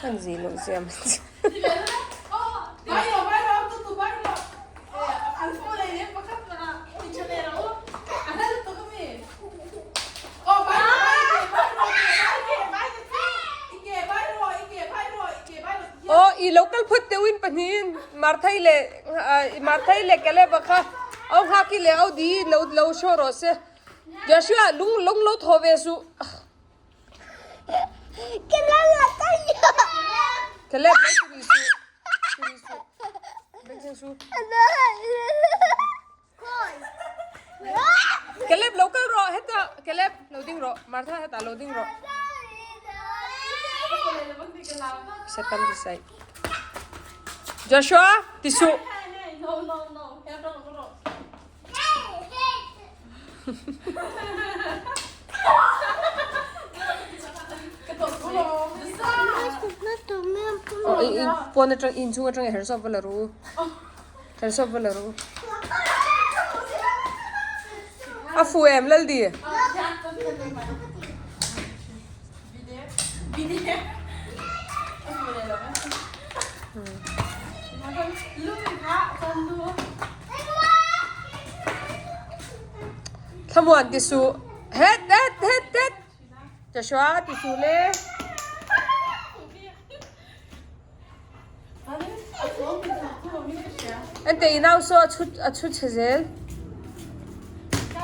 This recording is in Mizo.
An zi loh ziam. Aw i lo kal phawt deuh in pahnihin Marthai leh Marthai leh Caleb-a kha au nghak i leh au di lo lo show rawh se. Joshua lung lung lo thaw ve suh. Caleb lo turi suh. Turi suh. Bengchheng suh. Caleb lo kal rawh heta Caleb lo ding rawh Martha heta lo ding rawh Second decide Joshua tisu Pawn atang inchhung atang i her sawp vel a ru. Kan sawp vel a ru. A fu em Laldi? Thlamuan ti suh. Het het het het. Joshua ti suh le. Ente i nau saw a chhu a chhu chhe zel.